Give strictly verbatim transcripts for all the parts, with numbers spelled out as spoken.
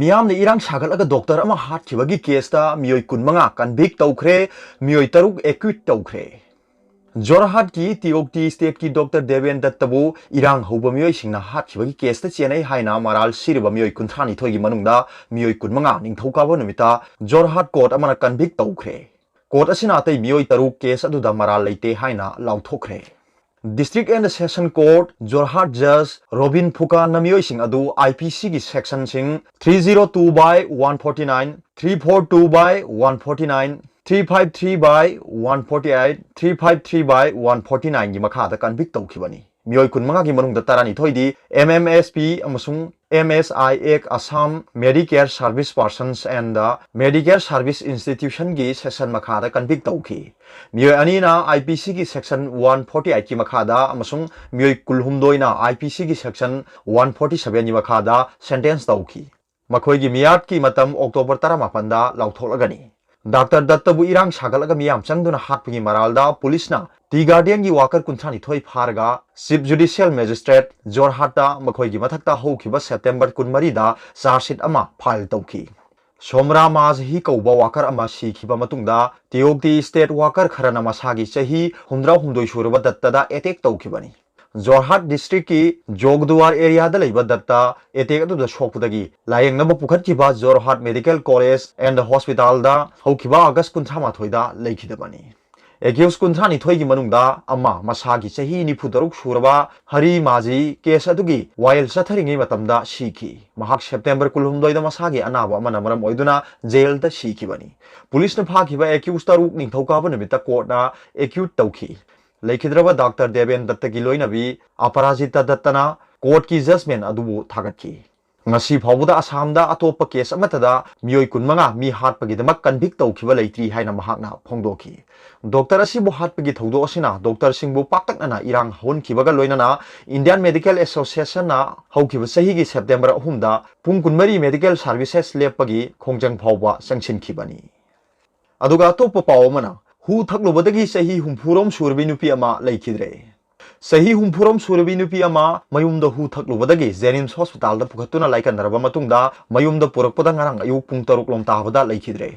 ꯃꯤꯌꯥꯝꯅ ꯏꯔꯥꯡ ꯁꯥꯒꯠꯂꯒ ꯗꯣꯛꯇꯔ ꯑꯃ ꯍꯥꯠꯈꯤꯕꯒꯤ ꯀꯦꯁꯇ ꯃꯤꯑꯣꯏ ꯀꯨꯟꯃꯉꯥ ꯀꯟꯚꯤꯛ ꯇꯧꯈ꯭ꯔꯦ, ꯃꯤꯑꯣꯏ ꯇꯔꯨꯛ ꯑꯦꯀ꯭ꯌꯨꯠ ꯇꯧꯈ꯭ꯔꯦ꯫ ꯖꯣꯔꯍꯥꯠꯀꯤ ꯇꯤꯑꯣꯛꯇꯤ ꯏꯁꯇꯦꯠꯀꯤ ꯗꯣꯛꯇꯔ ꯗꯦꯕꯦꯟ ꯗꯠꯇꯕꯨ ꯏꯔꯥꯡ ꯍꯧꯕ ꯃꯤꯑꯣꯏꯁꯤꯡꯅ ꯍꯥꯠꯈꯤꯕꯒꯤ ꯀꯦꯁꯇ ꯆꯦꯟꯅꯩ ꯍꯥꯏꯅ ꯃꯔꯥꯜ ꯁꯤꯔꯕ ꯃꯤꯑꯣꯏ ꯀꯨꯟꯊ꯭ꯔꯥꯅꯤꯊꯣꯏꯒꯤ ꯃꯅꯨꯡꯗ ꯃꯤꯑꯣꯏ ꯀꯨꯟꯃꯉꯥ ꯅꯤꯡꯊꯧꯀꯥꯕ ꯅꯨꯃꯤꯠꯇ ꯖꯣꯔꯍꯥꯠ ꯀꯣꯔꯠ ꯑꯃꯅ ꯀꯟꯚꯤꯛ ꯇꯧꯈ꯭ꯔꯦ꯫ ꯀꯣꯔꯠ ꯑꯁꯤꯅ ꯑꯇꯩ ꯃꯤꯑꯣꯏ ꯇꯔꯨꯛ ꯀꯦꯁ ꯑꯗꯨꯗ ꯃꯔꯥꯜ ꯂꯩꯇꯦ ꯍꯥꯏꯅ ꯂꯥꯎꯊꯣꯛꯈ꯭ꯔꯦ꯫ District and Session Court, Jorhat Judge Robin Phukanna ꯃꯤꯑꯣꯏꯁꯤꯡ ꯑꯗꯨ I P C ꯒꯤ ꯁꯦꯛꯁꯟꯁꯤꯡ three zero two by one forty nine, three four two by one forty nine, three five three by one forty eight, three five three by one forty nine ꯒꯤ ꯃꯈꯥꯗ ꯀꯟꯚꯤꯛ ꯇꯧꯈꯤꯕꯅꯤ꯫ ꯃꯤꯑꯣꯏ ꯀꯨꯟꯃꯉꯥꯒꯤ ꯃꯅꯨꯡꯗ ꯇꯔꯥꯅꯤꯊꯣꯏꯗꯤ M M S P ꯑꯃꯁꯨꯡ M S I Act Assam Medicare Service Persons and the Medicare Service Institution ꯒꯤ section ꯃꯈꯥꯗ ꯀꯟꯚꯤꯛ ꯇꯧꯈꯤ꯫ ꯃꯤꯑꯣꯏ ꯑꯅꯤꯅ I P C ꯒꯤ ꯁꯦꯛꯁꯟ one forty eight ꯀꯤ ꯃꯈꯥꯗ ꯑꯃꯁꯨꯡ ꯃꯤꯑꯣꯏ ꯀꯨꯟꯍꯨꯝꯗꯣꯏꯅ I P C ꯒꯤ ꯁꯦꯛꯁꯟ one forty seven ꯒꯤ ꯃꯈꯥꯗ ꯁꯦꯟꯇꯦꯟꯁ ꯇꯧꯈꯤ꯫ ꯃꯈꯣꯏꯒꯤ ꯃꯤꯌꯥꯠꯀꯤ ꯃꯇꯝ ꯑꯣꯛꯇꯣꯕꯔ ꯇꯔꯥꯃꯥꯄꯟꯗ ꯂꯥꯎꯊꯣꯛꯂꯒꯅꯤ꯫ ꯗꯥꯛꯇꯔ ꯗꯠꯇꯕꯨ ꯏꯔꯥꯡ ꯁꯥꯒꯠꯂꯒ ꯃꯤꯌꯥꯝ ꯆꯪꯗꯨꯅ ꯍꯥꯠꯄꯒꯤ ꯃꯔꯥꯜꯗ ꯄꯨꯂꯤꯁꯅ ꯇꯤ ꯒꯥꯔꯗꯤꯌꯟꯒꯤ ꯋꯥꯀꯔ ꯀꯨꯟꯊ꯭ꯔꯥꯅꯤꯊꯣꯏ ꯐꯥꯔꯒ ꯆꯤꯐ ꯖꯨꯗꯤꯁꯤꯌꯦꯜ ꯃꯦꯖꯤꯁꯇ꯭ꯔꯦꯠ ꯖꯣꯔꯍꯥꯠꯇ ꯃꯈꯣꯏꯒꯤ ꯃꯊꯛꯇ ꯍꯧꯈꯤꯕ ꯁꯦꯞꯇꯦꯝꯕꯔ ꯀꯨꯟꯃꯔꯤꯗ ꯆꯥꯔꯖ ꯁꯤꯠ ꯑꯃ ꯐꯥꯏꯜ ꯇꯧꯈꯤ꯫ ꯁꯣꯝꯔꯥ ꯃꯥꯖꯍꯤ ꯀꯧꯕ ꯋꯥꯀꯔ ꯑꯃ ꯁꯤꯈꯤꯕ ꯃꯇꯨꯡꯗ ꯇꯤꯑꯣꯛꯇꯤ ꯏꯁꯇꯦꯠ ꯋꯥꯀꯔ ꯈꯔꯅ ꯃꯁꯥꯒꯤ ꯆꯍꯤ ꯍꯨꯝꯗ꯭ꯔꯥꯍꯨꯝꯗꯣꯏ ꯁꯨꯔꯕ ꯗꯠꯇꯗ ꯑꯦꯇꯦꯛ ꯇꯧꯈꯤꯕꯅꯤ꯫ ꯖꯣꯔꯍꯥꯠ ꯗꯤꯁꯇ꯭ꯔꯤꯛꯀꯤ ꯖꯣꯒꯗꯨꯋꯥꯔ ꯑꯦꯔꯤꯌꯥꯗ ꯂꯩꯕ ꯗꯠꯇ ꯑꯦꯇꯦꯛ ꯑꯗꯨꯗ ꯁꯣꯛꯄꯗꯒꯤ ꯂꯥꯌꯦꯡꯅꯕ ꯄꯨꯈꯠꯈꯤꯕ ꯖꯣꯔꯍꯥꯠ ꯃꯦꯗꯤꯀꯦꯜ ꯀꯣꯂꯦꯖ ꯑꯦꯟ ꯍꯣꯁꯄꯤꯇꯥꯜꯗ ꯍꯧꯈꯤꯕ ꯑꯥꯒꯁ ꯀꯨꯟꯊ꯭ꯔꯥ ꯃꯥꯊꯣꯏꯗ ꯂꯩꯈꯤꯗꯕꯅꯤ꯫ ꯑꯦꯀ꯭ꯌꯨꯁ ꯀꯨꯟꯊ꯭ꯔꯥ ꯅꯤꯊꯣꯏꯒꯤ ꯃꯅꯨꯡꯗ ꯑꯃ ꯃꯁꯥꯒꯤ ꯆꯍꯤ ꯅꯤꯐꯨ ꯇꯔꯨꯛ ꯁꯨꯔꯕ ꯍꯔꯤ ꯃꯥꯖꯤ ꯀꯦꯁ ꯑꯗꯨꯒꯤ ꯋꯥꯌꯦꯜ ꯆꯠꯊꯔꯤꯉꯩ ꯃꯇꯝꯗ ꯁꯤꯈꯤ꯫ ꯃꯍꯥꯛ ꯁꯦꯞꯇꯦꯝꯕꯔ ꯀꯨꯟꯍꯨꯝꯗꯣꯏꯗ ꯃꯁꯥꯒꯤ ꯑꯅꯥꯕ ꯑꯃꯅ ꯃꯔꯝ ꯑꯣꯏꯗꯨꯅ ꯖꯦꯜꯗ ꯁꯤꯈꯤꯕꯅꯤ꯫ ꯄꯨꯂꯤꯁꯅ ꯐꯥꯈꯤꯕ ꯑꯦꯀ꯭ꯌꯨꯁ ꯇꯔꯨꯛ ꯅꯤꯡꯊꯧꯀꯥꯕ ꯅꯨꯃꯤꯠꯇ ꯀꯣꯔꯠꯅ ꯑꯦꯀ꯭ꯌꯨꯠ ꯇꯧꯈꯤ꯫ ꯂꯩꯈꯤꯗ꯭ꯔꯕ ꯗꯥꯛꯇꯔ ꯗꯦꯕꯦꯟ ꯗꯠꯇꯒꯤ ꯂꯣꯏꯅꯕꯤ ꯑꯄꯔꯥꯖꯤꯇꯥ ꯗꯠꯇꯅ ꯀꯣꯔꯠꯀꯤ ꯖꯖꯃꯦꯟ ꯑꯗꯨꯕꯨ ꯊꯥꯒꯠꯈꯤ꯫ ꯉꯁꯤ ꯐꯥꯎꯕꯗ ꯑꯁꯥꯝꯗ ꯑꯇꯣꯞꯄ ꯀꯦꯁ ꯑꯃꯠꯇꯗ ꯃꯤꯑꯣꯏ ꯀꯨꯟꯃꯉꯥ ꯃꯤ ꯍꯥꯠꯄꯒꯤꯗꯃꯛ ꯀꯟꯚꯤꯛ ꯇꯧꯈꯤꯕ ꯂꯩꯇ꯭ꯔꯤ ꯍꯥꯏꯅ ꯃꯍꯥꯛꯅ ꯐꯣꯡꯗꯣꯛꯈꯤ꯫ ꯗꯣꯛꯇꯔ ꯑꯁꯤꯕꯨ ꯍꯥꯠꯄꯒꯤ ꯊꯧꯗꯣꯛ ꯑꯁꯤꯅ ꯗꯣꯛꯇꯔꯁꯤꯡꯕꯨ ꯄꯥꯛꯇꯛꯅꯅ ꯏꯔꯥꯡ ꯍꯧꯍꯟꯈꯤꯕꯒ ꯂꯣꯏꯅꯅ ꯏꯟꯗꯤꯌꯥꯟ ꯃꯦꯗꯤꯀꯦꯜ ꯑꯦꯁꯣꯁꯤꯌꯦꯁꯟꯅ ꯍꯧꯈꯤꯕ ꯆꯍꯤꯒꯤ ꯁꯦꯞꯇꯦꯝꯕꯔ ꯑꯍꯨꯝꯗ ꯄꯨꯡ ꯀꯨꯟꯃꯔꯤ ꯃꯦꯗꯤꯀꯦꯜ ꯁꯥꯔꯚꯤꯁꯦꯁ ꯂꯦꯞꯄꯒꯤ ꯈꯣꯡꯖꯪ ꯐꯥꯎꯕ ꯆꯪꯁꯤꯟꯈꯤꯕꯅꯤ꯫ ꯑꯗꯨꯒ ꯑꯇꯣꯞꯄ ꯄꯥꯎ ꯑꯃꯅ, ꯍꯨ ꯊꯛꯂꯨꯕꯗꯒꯤ ꯆꯍꯤ ꯍꯨꯝꯐꯨꯔꯣꯝ ꯁꯨꯔꯕꯤ ꯅꯨꯄꯤ ꯑꯃ ꯂꯩꯈꯤꯗ꯭ꯔꯦ꯫ ꯆꯍꯤ ꯍꯨꯝꯐꯨꯔꯣꯝ ꯁꯨꯔꯕꯤ ꯅꯨꯄꯤ ꯑꯃ ꯃꯌꯨꯝꯗ ꯍꯨ ꯊꯛꯂꯨꯕꯗꯒꯤ ꯖꯦꯅꯤꯝꯁ ꯍꯣꯁꯄꯤꯇꯥꯜꯗ ꯄꯨꯈꯠꯇꯨꯅ ꯂꯥꯏꯀꯠꯅꯔꯕ ꯃꯇꯨꯡꯗ ꯃꯌꯨꯝꯗ ꯄꯨꯔꯛꯄꯗ ꯉꯔꯥꯡ ꯑꯌꯨꯛ ꯄꯨꯡ ꯇꯔꯨꯛ ꯂꯣꯝ ꯇꯥꯕꯗ ꯂꯩꯈꯤꯗ꯭ꯔꯦ꯫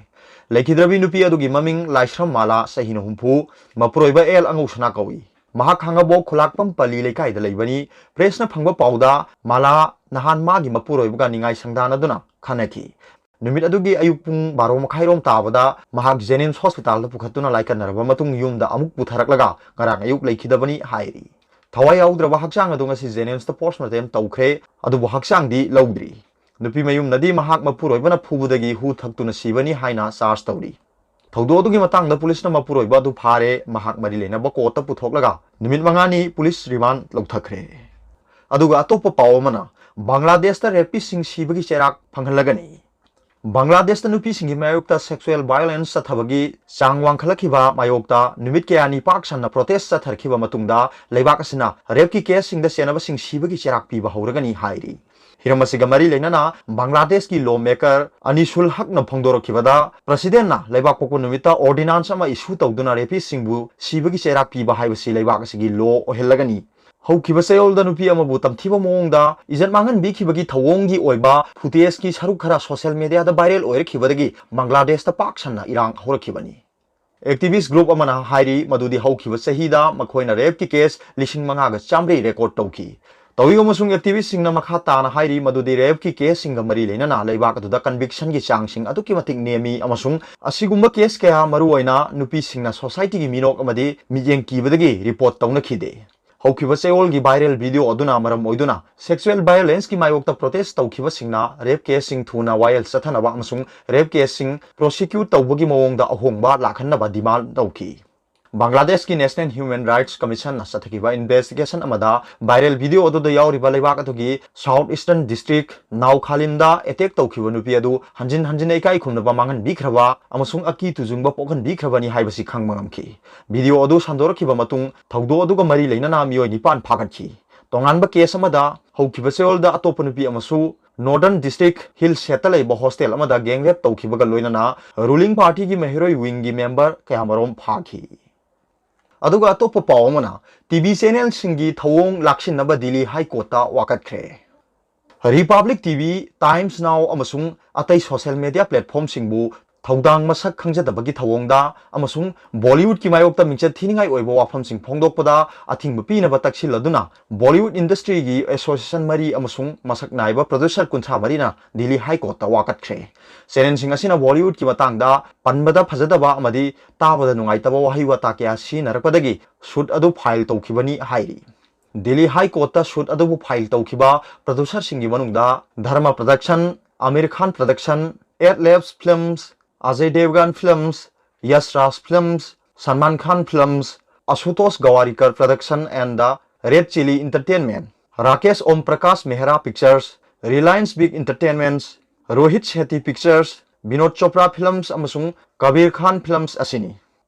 ꯂꯩꯈꯤꯗ꯭ꯔꯕꯤ ꯅꯨꯄꯤ ꯑꯗꯨꯒꯤ ꯃꯃꯤꯡ ꯂꯥꯏꯁ꯭ꯔꯝ ꯃꯥꯂꯥ, ꯆꯍꯤꯅ ꯍꯨꯝꯐꯨ, ꯃꯄꯨꯔꯣꯏꯕ ꯑꯦꯜ ꯑꯉꯧꯁꯅꯥ ꯀꯧꯏ꯫ ꯃꯍꯥꯛ ꯈꯥꯡꯉꯕꯣꯛ ꯈꯨꯂꯥꯛꯄꯝ ꯄꯜꯂꯤ ꯂꯩꯀꯥꯏꯗ ꯂꯩꯕꯅꯤ꯫ ꯄ꯭ꯔꯦꯁꯅ ꯐꯪꯕ ꯄꯥꯎꯗ, ꯃꯥꯂꯥ ꯅꯍꯥꯟ ꯃꯥꯒꯤ ꯃꯄꯨꯔꯣꯏꯕꯒ ꯅꯤꯡꯉꯥꯏ ꯁꯪꯗꯥꯅꯗꯨꯅ ꯈꯟꯅꯈꯤ꯫ ꯅꯨꯃꯤꯠ ꯑꯗꯨꯒꯤ ꯑꯌꯨꯛ ꯄꯨꯡ ꯕꯥꯔꯣ ꯃꯈꯥꯏꯔꯣꯝ ꯇꯥꯕꯗ ꯃꯍꯥꯛ ꯖꯦꯅꯤꯝꯁ ꯍꯣꯁꯄꯤꯇꯥꯜꯗ ꯄꯨꯈꯠꯇꯨꯅ ꯂꯥꯏꯀꯠꯅꯔꯕ ꯃꯇꯨꯡ ꯌꯨꯝꯗ ꯑꯃꯨꯛ ꯄꯨꯊꯔꯛꯂꯒ ꯉꯔꯥꯡ ꯑꯌꯨꯛ ꯂꯩꯈꯤꯗꯕꯅꯤ ꯍꯥꯏꯔꯤ꯫ ꯊꯋꯥꯏ ꯌꯥꯎꯗ꯭ꯔꯕ ꯍꯛꯆꯥꯡ ꯑꯗꯨ ꯉꯁꯤ ꯖꯦꯅꯤꯝꯁꯇ ꯄꯣꯁꯃꯣꯔꯇꯦꯝ ꯇꯧꯈ꯭ꯔꯦ, ꯑꯗꯨꯕꯨ ꯍꯛꯆꯥꯡꯗꯤ ꯂꯧꯗ꯭ꯔꯤ꯫ ꯅꯨꯄꯤ ꯃꯌꯨꯝꯅꯗꯤ ꯃꯍꯥꯛ ꯃꯄꯨꯔꯣꯏꯕꯅ ꯐꯨꯕꯗꯒꯤ ꯍꯨ ꯊꯛꯇꯨꯅ ꯁꯤꯕꯅꯤ ꯍꯥꯏꯅ ꯆꯥꯔꯖ ꯇꯧꯔꯤ꯫ ꯊꯧꯗꯣꯛ ꯑꯗꯨꯒꯤ ꯃꯇꯥꯡꯗ ꯄꯨꯂꯤꯁꯅ ꯃꯄꯨꯔꯣꯏꯕ ꯑꯗꯨ ꯐꯥꯔꯦ, ꯃꯍꯥꯛ ꯃꯔꯤ ꯂꯩꯅꯕ ꯀꯣꯔꯠꯇ ꯄꯨꯊꯣꯛꯂꯒ ꯅꯨꯃꯤꯠ ꯃꯉꯥꯅꯤ ꯄꯨꯂꯤꯁ ꯔꯤꯃꯥꯟ ꯂꯧꯊꯈ꯭ꯔꯦ꯫ ꯑꯗꯨꯒ ꯑꯇꯣꯞꯄ ꯄꯥꯎ ꯑꯃꯅ, ꯕꯪꯒ꯭ꯂꯥꯗꯦꯁꯇ ꯔꯦꯄꯤꯁꯁꯤꯡ ꯁꯤꯕꯒꯤ ꯆꯩꯔꯥꯛ ꯐꯪꯍꯜꯂꯒꯅꯤ꯫ ꯕꯪꯒ꯭ꯂꯥꯗꯦꯁꯇ ꯅꯨꯄꯤꯁꯤꯡꯒꯤ ꯃꯥꯌꯣꯛꯇ ꯁꯦꯛꯁꯨꯑꯦꯜ ꯚꯥꯏꯑꯣꯂꯦꯟꯁ ꯆꯠꯊꯕꯒꯤ ꯆꯥꯡ ꯋꯥꯡꯈꯠꯂꯛꯈꯤꯕ ꯃꯥꯌꯣꯛꯇ ꯅꯨꯃꯤꯠ ꯀꯌꯥꯅꯤ ꯄꯥꯛ ꯁꯟꯅ ꯄ꯭ꯔꯣꯇꯦꯁ ꯆꯠꯊꯔꯛꯈꯤꯕ ꯃꯇꯨꯡꯗ ꯂꯩꯕꯥꯛ ꯑꯁꯤꯅ ꯔꯦꯞꯀꯤ ꯀꯦꯁꯁꯤꯡꯗ ꯆꯦꯟꯅꯕꯁꯤꯡ ꯁꯤꯕꯒꯤ ꯆꯩꯔꯥꯛ ꯄꯤꯕ ꯍꯧꯔꯒꯅꯤ ꯍꯥꯏꯔꯤ꯫ ꯍꯤꯔꯝ ꯑꯁꯤꯒ ꯃꯔꯤ ꯂꯩꯅꯅ ꯕꯪꯒ꯭ꯂꯥꯗꯦꯁꯀꯤ ꯂꯣ ꯃꯦꯀꯔ ꯑꯅꯤꯁꯨꯜ ꯍꯛꯅ ꯐꯣꯡꯗꯣꯔꯛꯈꯤꯕꯗ, ꯄ꯭ꯔꯁꯤꯗꯦꯟꯅ ꯂꯩꯕꯥꯛ ꯄꯣꯛꯄ ꯅꯨꯃꯤꯠꯇ ꯑꯣꯔꯗꯤꯅꯥꯟꯁ ꯑꯃ ꯏꯁꯨ ꯇꯧꯗꯨꯅ ꯔꯦꯄꯤꯁꯁꯤꯡꯕꯨ ꯁꯤꯕꯒꯤ ꯆꯩꯔꯥꯛ ꯄꯤꯕ ꯍꯥꯏꯕꯁꯤ ꯂꯩꯕꯥꯛ ꯑꯁꯤꯒꯤ ꯂꯣ ꯑꯣꯏꯍꯜꯂꯒꯅꯤ꯫ ꯍꯧꯈꯤꯕ ꯆꯌꯣꯜꯗ ꯅꯨꯄꯤ ꯑꯃꯕꯨ ꯇꯝꯊꯤꯕ ꯃꯑꯣꯡꯗ ꯏꯖꯠ ꯃꯥꯡꯍꯟꯕꯤꯈꯤꯕꯒꯤ ꯊꯧꯑꯣꯡꯒꯤ ꯑꯣꯏꯕ ꯐꯨꯇꯦꯖꯀꯤ ꯁꯔꯨꯛ ꯈꯔ ꯁꯣꯁꯤꯌꯦꯜ ꯃꯤꯗꯤꯌꯥꯗ ꯚꯥꯏꯔꯦꯜ ꯑꯣꯏꯔꯛꯈꯤꯕꯗꯒꯤ ꯕꯪꯒ꯭ꯂꯥꯗꯦꯁꯇ ꯄꯥꯛ ꯁꯟꯅ ꯏꯔꯥꯡ ꯍꯧꯔꯛꯈꯤꯕꯅꯤ꯫ ꯑꯦꯛꯇꯤꯚꯤꯁ꯭ꯠ ꯒ꯭ꯔꯨꯞ ꯑꯃꯅ ꯍꯥꯏꯔꯤ ꯃꯗꯨꯗꯤ ꯍꯧꯈꯤꯕ ꯆꯍꯤꯗ ꯃꯈꯣꯏꯅ ꯔꯦꯞꯀꯤ ꯀꯦꯁ ꯂꯤꯁꯤꯡ ꯃꯉꯥꯒ ꯆꯥꯝꯃꯔꯤ ꯔꯦꯀꯣꯔꯗ ꯇꯧꯈꯤ꯫ ꯇꯧꯏ ꯑꯃꯁꯨꯡ ꯑꯦꯛꯇꯤꯚꯤꯁ꯭ꯠꯁꯤꯡꯅ ꯃꯈꯥ ꯇꯥꯅ ꯍꯥꯏꯔꯤ ꯃꯗꯨꯗꯤ ꯔꯦꯞꯀꯤ ꯀꯦꯁꯁꯤꯡꯒ ꯃꯔꯤ ꯂꯩꯅꯅ ꯂꯩꯕꯥꯛ ꯑꯗꯨꯗ ꯀꯟꯚꯤꯛꯁꯟꯒꯤ ꯆꯥꯡꯁꯤꯡ ꯑꯗꯨꯛꯀꯤ ꯃꯇꯤꯛ ꯅꯦꯝꯃꯤ ꯑꯃꯁꯨꯡ ꯑꯁꯤꯒꯨꯝꯕ ꯀꯦꯁ ꯀꯌꯥ, ꯃꯔꯨꯑꯣꯏꯅ ꯅꯨꯄꯤꯁꯤꯡꯅ, ꯁꯣꯁꯥꯏꯇꯤꯒꯤ ꯃꯤꯅꯣꯛ ꯑꯃꯗꯤ ꯃꯤꯠꯌꯦꯡ ꯀꯤꯕꯗꯒꯤ ꯔꯤꯄꯣꯔꯠ ꯇꯧꯅꯈꯤꯗꯦ꯫ ꯍꯧꯈꯤꯕ ꯆꯌꯣꯜꯒꯤ ꯚꯥꯏꯔꯦꯜ ꯚꯤꯗꯤꯑꯣ ꯑꯗꯨꯅ ꯃꯔꯝ ꯑꯣꯏꯗꯨꯅ ꯁꯦꯛꯁꯨꯑꯦꯜ ꯚꯥꯏꯑꯣꯂꯦꯟꯁꯀꯤ ꯃꯥꯌꯣꯛꯇ ꯄ꯭ꯔꯣꯇꯦꯁ ꯇꯧꯈꯤꯕꯁꯤꯡꯅ ꯔꯦꯞ ꯀꯦꯁꯁꯤꯡ ꯊꯨꯅ ꯋꯥꯌꯦꯜ ꯆꯠꯊꯅꯕ ꯑꯃꯁꯨꯡ ꯔꯦꯞ ꯀꯦꯁꯁꯤꯡ ꯄ꯭ꯔꯣꯁꯤꯀ꯭ꯌꯨꯠ ꯇꯧꯕꯒꯤ ꯃꯑꯣꯡꯗ ꯑꯍꯣꯡꯕ ꯂꯥꯛꯍꯟꯅꯕ ꯗꯤꯃꯥꯟꯗ ꯇꯧꯈꯤ꯫ ꯕꯪꯒ꯭ꯂꯥꯗꯦꯁꯀꯤ ꯅꯦꯁꯅꯦꯜ ꯍ꯭ꯌꯨꯃꯦꯟ ꯔꯥꯏꯠꯁ ꯀꯃꯤꯁꯟꯅ ꯆꯠꯊꯈꯤꯕ ꯏꯟꯚꯦꯁꯇꯤꯒꯦꯁꯟ ꯑꯃꯗ ꯚꯥꯏꯔꯦꯜ ꯚꯤꯗꯤꯑꯣ ꯑꯗꯨꯗ ꯌꯥꯎꯔꯤꯕ ꯂꯩꯕꯥꯛ ꯑꯗꯨꯒꯤ ꯁꯥꯎꯠ ꯏꯁꯇꯔꯟ ꯗꯤꯁꯇ꯭ꯔꯤꯛ ꯅꯥꯎꯈꯥꯂꯤꯝꯗ ꯑꯦꯇꯦꯛ ꯇꯧꯈꯤꯕ ꯅꯨꯄꯤ ꯑꯗꯨ ꯍꯟꯖꯤꯟ ꯍꯟꯖꯤꯟ ꯏꯀꯥꯏ ꯈꯨꯝꯅꯕ ꯃꯥꯡꯍꯟꯕꯤꯈ꯭ꯔꯕ ꯑꯃꯁꯨꯡ ꯑꯀꯤ ꯇꯨꯖꯨꯡꯕ ꯄꯣꯛꯍꯟꯕꯤꯈ꯭ꯔꯕꯅꯤ ꯍꯥꯏꯕꯁꯤ ꯈꯪꯕ ꯉꯝꯈꯤ꯫ ꯚꯤꯗꯤꯑꯣ ꯑꯗꯨ ꯁꯟꯗꯣꯔꯛꯈꯤꯕ ꯃꯇꯨꯡ ꯊꯧꯗꯣꯛ ꯑꯗꯨꯒ ꯃꯔꯤ ꯂꯩꯅꯅ ꯃꯤꯑꯣꯏ ꯅꯤꯄꯥꯟ ꯐꯥꯒꯠꯈꯤ꯫ ꯇꯣꯉꯥꯟꯕ ꯀꯦꯁ ꯑꯃꯗ ꯍꯧꯈꯤꯕ ꯆꯌꯣꯜꯗ ꯑꯇꯣꯞꯄ ꯅꯨꯄꯤ ꯑꯃꯁꯨ ꯅꯣꯔꯗꯔꯟ ꯗꯤꯁꯇ꯭ꯔꯤꯛ ꯍꯤꯜ ꯁꯦꯠꯇ ꯂꯩꯕ ꯍꯣꯁꯇꯦꯜ ꯑꯃꯗ ꯒꯦꯡ ꯔꯦꯞ ꯇꯧꯈꯤꯕꯒ ꯂꯣꯏꯅꯅ ꯔꯨꯂꯤꯡ ꯄꯥꯔꯇꯤꯒꯤ ꯃꯍꯩꯔꯣꯏ ꯋꯤꯡꯒꯤ ꯃꯦꯝꯕꯔ ꯀꯌꯥꯃꯔꯨꯝ ꯐꯥꯈꯤ꯫ ꯑꯗꯨꯒ ꯑꯇꯣꯞꯄ ꯄꯥꯎ ꯑꯃꯅ, ꯇꯤꯚꯤ ꯆꯦꯅꯦꯜꯁꯤꯡꯒꯤ ꯊꯧꯑꯣꯡ ꯂꯥꯛꯁꯤꯟꯅꯕ ꯗꯤꯜꯂꯤ ꯍꯥꯏ ꯀꯣꯔꯠꯇ ꯋꯥꯀꯠꯈ꯭ꯔꯦ꯫ Republic ꯇꯤꯚꯤ, Times Now ꯑꯃꯁꯨꯡ ꯑꯇꯩ ꯁꯣꯁꯤꯌꯦꯜ ꯃꯤꯗꯤꯌꯥ ꯄ꯭ꯂꯦꯠꯐꯣꯝꯁꯤꯡꯕꯨ ꯊꯧꯗꯥꯡ ꯃꯁꯛ ꯈꯪꯖꯗꯕꯒꯤ ꯊꯧꯑꯣꯡꯗ ꯑꯃꯁꯨꯡ ꯕꯣꯂꯤꯋꯨꯗꯀꯤ ꯃꯥꯌꯣꯛꯇ ꯃꯤꯡꯆꯠ ꯊꯤꯅꯤꯡꯉꯥꯏ ꯑꯣꯏꯕ ꯋꯥꯐꯝꯁꯤꯡ ꯐꯣꯡꯗꯣꯛꯄꯗ ꯑꯊꯤꯡꯕ ꯄꯤꯅꯕ ꯇꯛꯁꯤꯜꯂꯗꯨꯅ ꯕꯣꯂꯤꯋꯨꯗ ꯏꯟꯗꯁꯇ꯭ꯔꯤꯒꯤ ꯑꯦꯁꯣꯁꯤꯌꯦꯁꯟ ꯃꯔꯤ ꯑꯃꯁꯨꯡ ꯃꯁꯛ ꯅꯥꯏꯕ ꯄ꯭ꯔꯣꯗ꯭ꯌꯨꯁꯔ ꯀꯨꯟꯊ꯭ꯔꯥ ꯃꯔꯤꯅ ꯗꯤꯜꯂꯤ ꯍꯥꯏ ꯀꯣꯔꯠꯇ ꯋꯥꯀꯠꯈ꯭ꯔꯦ꯫ ꯆꯦꯅꯦꯜꯁꯤꯡ ꯑꯁꯤꯅ ꯕꯣꯂꯤꯋꯨꯗꯀꯤ ꯃꯇꯥꯡꯗ ꯄꯟꯕꯗ ꯐꯖꯗꯕ ꯑꯃꯗꯤ ꯇꯥꯕꯗ ꯅꯨꯡꯉꯥꯏꯇꯕ ꯋꯥꯍꯩ ꯋꯥꯇꯥ ꯀꯌꯥ ꯁꯤꯖꯤꯟꯅꯔꯛꯄꯗꯒꯤ ꯁꯨꯠ ꯑꯗꯨ ꯐꯥꯏꯜ ꯇꯧꯈꯤꯕꯅꯤ ꯍꯥꯏꯔꯤ꯫ ꯗꯤꯜꯂꯤ ꯍꯥꯏ ꯀꯣꯔꯠꯇ ꯁꯨꯠ ꯑꯗꯨꯕꯨ ꯐꯥꯏꯜ ꯇꯧꯈꯤꯕ ꯄ꯭ꯔꯣꯗ꯭ꯌꯨꯁꯔꯁꯤꯡꯒꯤ ꯃꯅꯨꯡꯗ ꯙꯔꯃ ꯄ꯭ꯔꯗꯛꯁꯟ, ꯑꯃꯤꯔ ꯈꯥꯟ ꯄ꯭ꯔꯗꯛꯁꯟ, ꯑꯦꯠ ꯂꯦꯞꯁ films, Ajay Devgn films, Yash Raj films, Salman Khan films, Ashutosh Gowariker production and the red chilli entertainment, Rakesh Om Prakash Mehra pictures, Reliance big entertainments, Rohit Shetty pictures, Vinod Chopra films ꯑꯃꯁꯨꯡ ꯀꯕꯤꯔ ꯈꯥꯟ ꯐꯤꯜꯝꯁ ꯑꯁꯤꯅꯤ꯫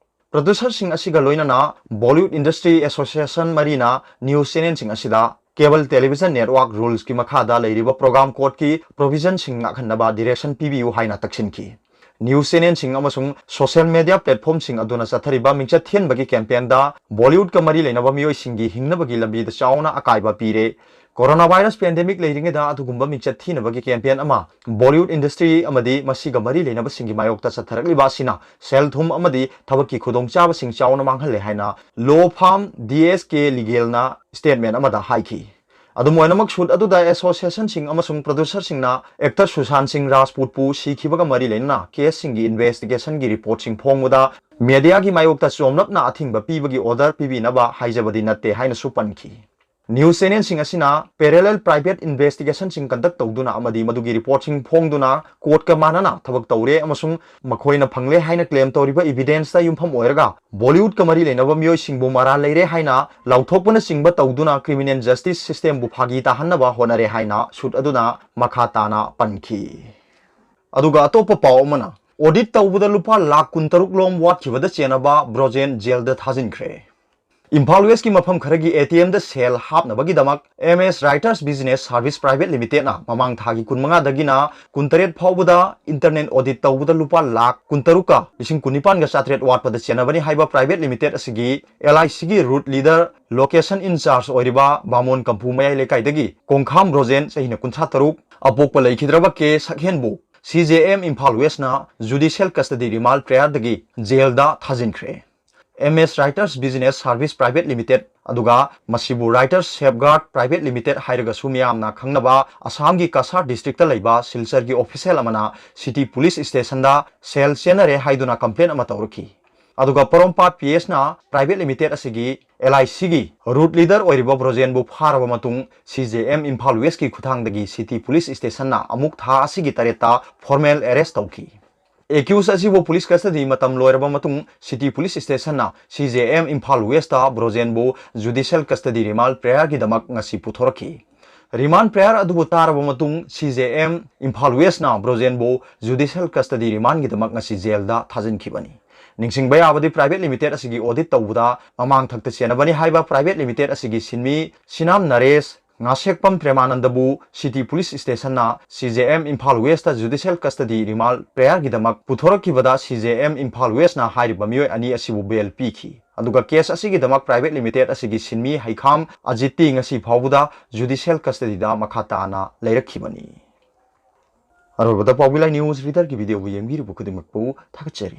ꯄ꯭ꯔꯣꯗ꯭ꯌꯨꯁꯔꯁꯤꯡ ꯑꯁꯤꯒ ꯂꯣꯏꯅꯅ ꯕꯣꯂꯤꯋꯨꯗ ꯏꯟꯗꯁꯇ꯭ꯔꯤ ꯑꯦꯁꯣꯁꯤꯌꯦꯁꯟ ꯃꯔꯤꯅ ꯅ꯭ꯌꯨꯁ ꯆꯦꯅꯦꯜꯁꯤꯡ ꯑꯁꯤꯗ ꯀꯦꯕꯜ ꯇꯦꯂꯤꯚꯤꯖꯟ ꯅꯦꯠꯋꯥꯔꯛ ꯔꯨꯜꯁꯀꯤ ꯃꯈꯥꯗ ꯂꯩꯔꯤꯕ ꯄ꯭ꯔꯣꯒ꯭ꯔꯥꯝ ꯀꯣꯗꯀꯤ ꯄ꯭ꯔꯣꯚꯤꯖꯟꯁꯤꯡ ꯉꯥꯛꯍꯟꯅꯕ ꯗꯤꯔꯦꯛꯁꯟ ꯄꯤꯕꯤꯌꯨ ꯍꯥꯏꯅ ꯇꯛꯁꯤꯟꯈꯤ꯫ ꯅ꯭ꯌꯨꯁ ꯆꯦꯅꯦꯜꯁꯤꯡ ꯑꯃꯁꯨꯡ ꯁꯣꯁꯤꯌꯦꯜ ꯃꯤꯗꯤꯌꯥ ꯄ꯭ꯂꯦꯠꯐꯣꯝꯁꯤꯡ ꯑꯗꯨꯅ ꯆꯠꯊꯔꯤꯕ ꯃꯤꯡꯆꯠ ꯊꯤꯍꯟꯕꯒꯤ ꯀꯦꯝꯄꯦꯟꯗ ꯕꯣꯂꯤꯋꯨꯗꯀ ꯃꯔꯤ ꯂꯩꯅꯕ ꯃꯤꯑꯣꯏꯁꯤꯡꯒꯤ ꯍꯤꯡꯅꯕꯒꯤ ꯂꯝꯕꯤꯗ ꯆꯥꯎꯅ ꯑꯀꯥꯏꯕ ꯄꯤꯔꯦ꯫ ꯀꯣꯔꯣꯅꯥ ꯚꯥꯏꯔꯁ ꯄꯦꯟꯗꯦꯃꯤꯛ ꯂꯩꯔꯤꯉꯩꯗ ꯑꯗꯨꯒꯨꯝꯕ ꯃꯤꯡꯆꯠ ꯊꯤꯅꯕꯒꯤ ꯀꯦꯝꯄꯦꯟ ꯑꯃ ꯕꯣꯂꯤꯋꯨꯗ ꯏꯟꯗꯁꯇ꯭ꯔꯤ ꯑꯃꯗꯤ ꯃꯁꯤꯒ ꯃꯔꯤ ꯂꯩꯅꯕꯁꯤꯡꯒꯤ ꯃꯥꯌꯣꯛꯇ ꯆꯠꯊꯔꯛꯂꯤꯕ ꯑꯁꯤꯅ ꯁꯦꯜ ꯊꯨꯝ ꯑꯃꯗꯤ ꯊꯕꯛꯀꯤ ꯈꯨꯗꯣꯡꯆꯥꯕꯁꯤꯡ ꯆꯥꯎꯅ ꯃꯥꯡꯍꯜꯂꯦ ꯍꯥꯏꯅ ꯂꯣ ꯐꯥꯔꯝ ꯗꯤ ꯑꯦꯁ ꯀꯦ ꯂꯤꯒꯦꯜꯅ ꯁ꯭ꯇꯦꯠꯃꯦꯟ ꯑꯃꯗ ꯍꯥꯏꯈꯤ꯫ ꯑꯗꯨꯝ ꯑꯣꯏꯅꯃꯛ, ꯁꯨꯠ ꯑꯗꯨꯗ ꯑꯦꯁꯣꯁꯤꯌꯦꯁꯟꯁꯤꯡ ꯑꯃꯁꯨꯡ ꯄ꯭ꯔꯣꯗ꯭ꯌꯨꯁꯔꯁꯤꯡꯅ ꯑꯦꯛꯇꯔ ꯁꯨꯁꯥꯟꯠ ꯁꯤꯡ ꯔꯥꯖꯄꯨꯠꯄꯨ ꯁꯤꯈꯤꯕꯒ ꯃꯔꯤ ꯂꯩꯅꯅ ꯀꯦꯁꯁꯤꯡꯒꯤ ꯏꯟꯚꯦꯁꯇꯤꯒꯦꯁꯟꯒꯤ ꯔꯤꯄꯣꯔꯠꯁꯤꯡ ꯐꯣꯡꯕꯗ ꯃꯦꯗꯤꯌꯥꯒꯤ ꯃꯥꯌꯣꯛꯇ ꯆꯣꯝꯂꯞꯅ ꯑꯊꯤꯡꯕ ꯄꯤꯕꯒꯤ ꯑꯣꯔꯗꯔ ꯄꯤꯕꯤꯅꯕ ꯍꯥꯏꯖꯕꯗꯤ ꯅꯠꯇꯦ ꯍꯥꯏꯅꯁꯨ ꯄꯟꯈꯤ꯫ ꯅ꯭ꯌꯨꯁ ꯆꯦꯅꯦꯜꯁꯤꯡ ꯑꯁꯤꯅ ꯄꯦꯔꯦꯂꯦꯜ ꯄ꯭ꯔꯥꯏꯚꯦꯠ ꯏꯟꯚꯦꯁꯇꯤꯒꯦꯁꯟꯁꯤꯡ ꯀꯟꯗꯛ ꯇꯧꯗꯨꯅ ꯑꯃꯗꯤ ꯃꯗꯨꯒꯤ ꯔꯤꯄꯣꯔꯠꯁꯤꯡ ꯐꯣꯡꯗꯨꯅ ꯀꯣꯔꯠꯀ ꯃꯥꯟꯅꯅ ꯊꯕꯛ ꯇꯧꯔꯦ ꯑꯃꯁꯨꯡ ꯃꯈꯣꯏꯅ ꯐꯪꯂꯦ ꯍꯥꯏꯅ ꯀ꯭ꯂꯦꯝ ꯇꯧꯔꯤꯕ ꯏꯚꯤꯗꯦꯟꯁꯇ ꯌꯨꯝꯐꯝ ꯑꯣꯏꯔꯒ ꯕꯣꯂꯤꯋꯨꯗꯀ ꯃꯔꯤ ꯂꯩꯅꯕ ꯃꯤꯑꯣꯏꯁꯤꯡꯕꯨ ꯃꯔꯥꯜ ꯂꯩꯔꯦ ꯍꯥꯏꯅ ꯂꯥꯎꯊꯣꯛꯄꯅꯆꯤꯡꯕ ꯇꯧꯗꯨꯅ ꯀ꯭ꯔꯤꯃꯤꯅꯦꯜ ꯖꯁꯇꯤꯁ ꯁꯤꯁꯇꯦꯝꯕꯨ ꯐꯥꯒꯤ ꯇꯥꯍꯟꯅꯕ ꯍꯣꯠꯅꯔꯦ ꯍꯥꯏꯅ ꯁꯨꯠ ꯑꯗꯨꯅ ꯃꯈꯥ ꯇꯥꯅ ꯄꯟꯈꯤ꯫ ꯑꯗꯨꯒ ꯑꯇꯣꯞꯄ ꯄꯥꯎ ꯑꯃꯅ, ꯑꯣꯗꯤꯠ ꯇꯧꯕꯗ ꯂꯨꯄꯥ ꯂꯥꯈ ꯀꯨꯟꯇꯔꯨꯛ ꯂꯣꯝ ꯋꯥꯠꯈꯤꯕꯗ ꯆꯦꯟꯅꯕ ꯕ꯭ꯔꯣꯖꯦꯟ ꯖꯦꯜꯗ ꯊꯥꯖꯤꯟꯈ꯭ꯔꯦ꯫ ꯏꯝꯐꯥꯜ ꯋꯦꯁꯀꯤ ꯃꯐꯝ ꯈꯔꯒꯤ ꯑꯦ ꯇꯤ ꯑꯦꯝꯗ ꯁꯦꯜ ꯍꯥꯞꯅꯕꯒꯤꯗꯃꯛ ꯑꯦꯝ ꯑꯦꯁ ꯔꯥꯏꯇꯔꯁ ꯕꯤꯖꯤꯅꯦꯁ ꯁꯥꯔꯚꯤꯁ ꯄ꯭ꯔꯥꯏꯚꯦꯠ ꯂꯤꯃꯤꯇꯦꯗꯅ ꯃꯃꯥꯡ ꯊꯥꯒꯤ ꯀꯨꯟꯃꯉꯥꯗꯒꯤꯅ ꯀꯨꯟꯇꯔꯦꯠ ꯐꯥꯎꯕꯗ ꯏꯟꯇꯔꯅꯦꯜ ꯑꯣꯗꯤꯠ ꯇꯧꯕꯗ ꯂꯨꯄꯥ ꯂꯥꯈ ꯀꯨꯟꯇꯔꯨꯛꯀ ꯂꯤꯁꯤꯡ ꯀꯨꯟꯅꯤꯄꯥꯟꯒ ꯆꯥꯇ꯭ꯔꯦꯠ ꯋꯥꯠꯄꯗ ꯆꯦꯟꯅꯕꯅꯤ ꯍꯥꯏꯕ ꯄ꯭ꯔꯥꯏꯚꯦꯠ ꯂꯤꯃꯤꯇꯦꯗ ꯑꯁꯤꯒꯤ ꯑꯦꯜ ꯑꯥꯏ ꯁꯤꯒꯤ ꯔꯨꯠ ꯂꯤꯗꯔ, ꯂꯣꯀꯦꯁꯟ ꯏꯟꯆꯥꯔꯖ ꯑꯣꯏꯔꯤꯕ ꯕꯥꯃꯣꯟ ꯀꯝꯐꯨ ꯃꯌꯥꯏ ꯂꯩꯀꯥꯏꯗꯒꯤ ꯀꯣꯡꯈꯥꯝ ꯕ꯭ꯔꯣꯖꯦꯟ, ꯆꯍꯤꯅ ꯀꯨꯟꯊ꯭ꯔꯥ ꯇꯔꯨꯛ, ꯑꯄꯣꯛꯄ ꯂꯩꯈꯤꯗ꯭ꯔꯕ ꯀꯦ ꯁꯛꯍꯦꯟꯕꯨ ꯁꯤ ꯖꯦ ꯑꯦꯝ ꯏꯝꯐꯥꯜ ꯋꯦꯁꯅ ꯖꯨꯗꯤꯁꯤꯌꯦꯜ ꯀꯁꯇꯗꯤ ꯔꯤꯃꯥꯟꯗ ꯄ꯭ꯔꯦꯌꯔꯗꯒꯤ ꯖꯦꯜꯗ ꯊꯥꯖꯤꯟꯈ꯭ꯔꯦ꯫ ꯑꯦꯝ ꯑꯦꯁ ꯔꯥꯏꯇꯔꯁ ꯕꯤꯖꯤꯅꯦꯁ ꯁꯥꯔꯚꯤꯁ ꯄ꯭ꯔꯥꯏꯚꯦꯠ ꯂꯤꯃꯤꯇꯦꯗ, ꯑꯗꯨꯒ ꯃꯁꯤꯕꯨ ꯔꯥꯏꯇꯔꯁ ꯁꯦꯐꯒꯥꯔꯗ ꯄ꯭ꯔꯥꯏꯚꯦꯠ ꯂꯤꯃꯤꯇꯦꯗ ꯍꯥꯏꯔꯒꯁꯨ ꯃꯤꯌꯥꯝꯅ ꯈꯪꯅꯕ ꯑꯁꯥꯝꯒꯤ ꯀꯁꯥꯔ ꯗꯤꯁꯇ꯭ꯔꯤꯛꯇ ꯂꯩꯕ ꯁꯤꯜꯆꯔꯒꯤ ꯑꯣꯐꯤꯁꯦꯜ ꯑꯃꯅ ꯁꯤꯇꯤ ꯄꯨꯂꯤꯁ ꯏꯁꯇꯦꯁꯟꯗ ꯁꯦꯜ ꯆꯦꯟꯅꯔꯦ ꯍꯥꯏꯗꯨꯅ ꯀꯝꯄ꯭ꯂꯦꯟ ꯑꯃ ꯇꯧꯔꯛꯈꯤ꯫ ꯑꯗꯨꯒ ꯄꯣꯔꯣꯝꯄꯥꯠ ꯄꯤ ꯑꯦꯁꯅ ꯄ꯭ꯔꯥꯏꯚꯦꯠ ꯂꯤꯃꯤꯇꯦꯗ ꯑꯁꯤꯒꯤ ꯑꯦꯜ ꯑꯥꯏ ꯁꯤꯒꯤ ꯔꯨꯠ ꯂꯤꯗꯔ ꯑꯣꯏꯔꯤꯕ ꯕ꯭ꯔꯣꯖꯦꯟꯕꯨ ꯐꯥꯔꯕ ꯃꯇꯨꯡ ꯁꯤ ꯖꯦ ꯑꯦꯝ ꯏꯝꯐꯥꯜ ꯋꯦꯁꯀꯤ ꯈꯨꯠꯊꯥꯡꯗꯒꯤ ꯁꯤꯇꯤ ꯄꯨꯂꯤꯁ ꯏꯁꯇꯦꯁꯟꯅ ꯑꯃꯨꯛ ꯊꯥ ꯑꯁꯤꯒꯤ ꯇꯔꯦꯠꯇ ꯐꯣꯔꯃꯦꯜ ꯑꯦꯔꯦꯁ ꯇꯧꯈꯤ꯫ ꯑꯦꯀ꯭ꯌꯨꯁ ꯑꯁꯤꯕꯨ ꯄꯨꯂꯤꯁ ꯀꯁꯇꯗꯤ ꯃꯇꯝ ꯂꯣꯏꯔꯕ ꯃꯇꯨꯡ ꯁꯤꯇꯤ ꯄꯨꯂꯤꯁ ꯏꯁꯇꯦꯁꯟꯅ ꯁꯤ ꯖꯦ ꯑꯦꯝ ꯏꯝꯐꯥꯜ ꯋꯦꯁꯇ ꯕ꯭ꯔꯣꯖꯦꯟꯕꯨ ꯖꯨꯗꯤꯁꯤꯌꯦꯜ ꯀꯁꯇꯗꯤ ꯔꯤꯃꯥꯟꯗ ꯄ꯭ꯔꯦꯌꯔꯒꯤꯗꯃꯛ ꯉꯁꯤ ꯄꯨꯊꯣꯔꯛꯈꯤ꯫ ꯔꯤꯃꯥꯟꯗ ꯄ꯭ꯔꯦꯌꯔ ꯑꯗꯨꯕꯨ ꯇꯥꯔꯕ ꯃꯇꯨꯡ ꯁꯤ ꯖꯦ ꯑꯦꯝ ꯏꯝꯐꯥꯜ ꯋꯦꯁꯅ ꯕ꯭ꯔꯣꯖꯦꯟꯕꯨ ꯖꯨꯗꯤꯁꯤꯌꯦꯜ ꯀꯁꯇꯗꯤ ꯔꯤꯃꯥꯟꯗꯒꯤꯗꯃꯛ ꯉꯁꯤ ꯖꯦꯜꯗ ꯊꯥꯖꯤꯟꯈꯤꯕꯅꯤ꯫ ꯅꯤꯡꯁꯤꯡꯕ ꯌꯥꯕꯗꯤ, ꯄ꯭ꯔꯥꯏꯚꯦꯠ ꯂꯤꯃꯤꯇꯦꯗ ꯑꯁꯤꯒꯤ ꯑꯣꯗꯤꯠ ꯇꯧꯕꯗ ꯃꯃꯥꯡ ꯊꯛꯇ ꯆꯦꯟꯅꯕꯅꯤ ꯍꯥꯏꯕ ꯄ꯭ꯔꯥꯏꯚꯦꯠ ꯂꯤꯃꯤꯇꯦꯗ ꯑꯁꯤꯒꯤ ꯁꯤꯟꯃꯤ ꯁꯤꯅꯥꯝ ꯅꯔꯦꯁ, ꯉꯥꯁꯦꯛꯄꯝ ꯄ꯭ꯔꯦꯃꯥꯅꯟꯗꯕꯨ ꯁꯤꯇꯤ ꯄꯨꯂꯤꯁ ꯏꯁꯇꯦꯁꯟꯅ ꯁꯤ ꯖꯦ ꯑꯦꯝ ꯏꯝꯐꯥꯜ ꯋꯦꯁꯇ ꯖꯨꯗꯤꯁꯤꯌꯦꯜ ꯀꯁꯇꯗꯤ ꯔꯤꯃꯥꯟꯗ ꯄ꯭ꯔꯦꯌꯔꯒꯤꯗꯃꯛ ꯄꯨꯊꯣꯔꯛꯈꯤꯕꯗ ꯁꯤ ꯖꯦ ꯑꯦꯝ ꯏꯝꯐꯥꯜ ꯋꯦꯁꯅ ꯍꯥꯏꯔꯤꯕ ꯃꯤꯑꯣꯏ ꯑꯅꯤ ꯑꯁꯤꯕꯨ ꯕꯦꯜ ꯄꯤꯈꯤ꯫ ꯑꯗꯨꯒ ꯀꯦꯁ ꯑꯁꯤꯒꯤꯗꯃꯛ ꯄ꯭ꯔꯥꯏꯚꯦꯠ ꯂꯤꯃꯤꯇꯦꯗ ꯑꯁꯤꯒꯤ ꯁꯤꯟꯃꯤ ꯍꯩꯈꯥꯝ ꯑꯖꯤꯠꯇꯤ ꯉꯁꯤ ꯐꯥꯎꯕꯗ ꯖꯨꯗꯤꯁꯤꯌꯦꯜ ꯀꯁꯇꯗꯤꯗ ꯃꯈꯥ ꯇꯥꯅ ꯂꯩꯔꯛꯈꯤꯕꯅꯤ꯫ ꯑꯔꯣꯏꯕꯗ ꯄꯥꯎꯕꯤ ꯂꯥꯏ ꯅ꯭ꯌꯨꯁ ꯔꯤꯗꯔꯒꯤ ꯚꯤꯗꯤꯑꯣꯕꯨ ꯌꯦꯡꯕꯤꯔꯤꯕ ꯈꯨꯗꯤꯡꯃꯛꯄꯨ ꯊꯥꯒꯠꯆꯔꯤ꯫